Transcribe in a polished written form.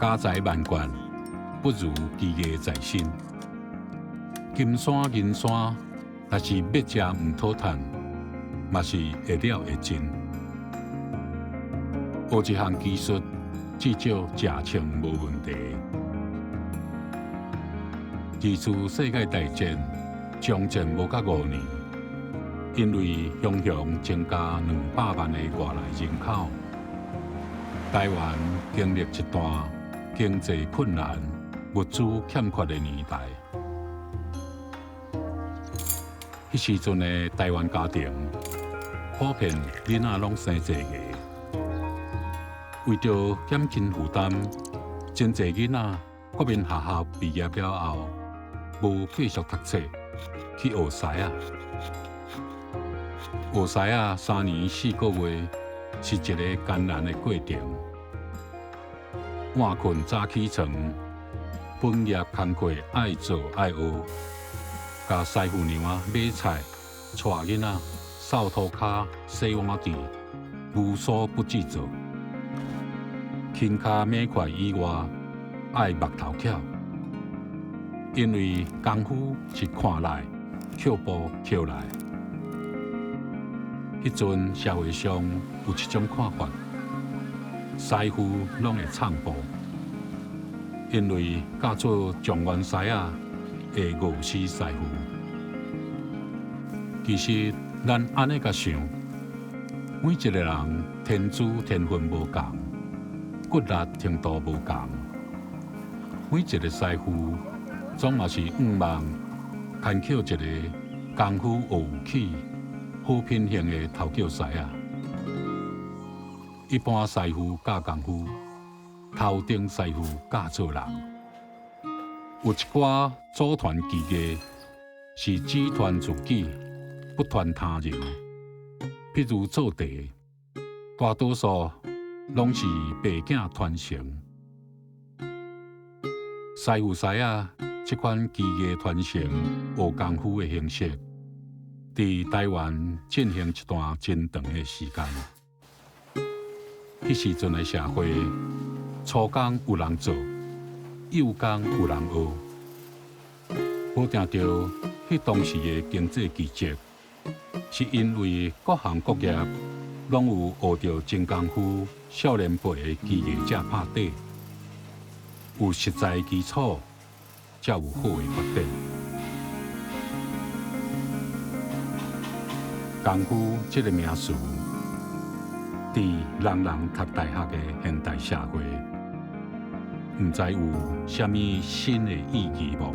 家財萬貫，不如技藝在身。金山銀山，若是欲食毋討趁，嘛是會了會盡。學一項技術，至少食穿無問題。二次世界大戰終戰無甲5年，因為雄雄增加200萬的外來人口，台灣經歷一段經濟困難、物資欠缺的年代。彼時陣的台灣家庭，普遍囡仔攏生濟个，為著減輕負擔，真濟囡仔國民學校畢業了後，無繼續讀冊，去學師仔。學師仔3年4個月，是一个艱難的過程。晚睏早起床，本業工課愛做愛學，共師傅娘仔買菜、帶囡仔、掃塗跤、洗碗池，無所不至做。輕跤猛快以外，愛目頭巧，因為功夫是看來，抾步抾來。彼陣社會上有一種看法，師傅攏會藏步，因為教做狀元師仔會餓死師傅。其實咱按呢共想，每一個人天資天分無仝，骨力程度無仝，每一個師傅總嘛是向望牽抾一個功夫學有起、好品行的頭腳師仔。一般師傅教功夫，頭頂師傅教做人。有一寡祖傳技藝是只傳自己，不傳他人。譬如做茶，大多數攏是爸囝傳承。師傅師仔這款技藝傳承學功夫的形式，佇台灣進行一段真長的時間。彼時陣的社會，粗工有人做，幼工有人學。無定著彼當時的經濟奇蹟，是因為各行各業攏有學著真功夫、少年輩的技藝者拍底，有實在基礎，才有好的發展。功夫這个名詞，佇人人讀大學的現代社會，毋知有啥物新的意義無？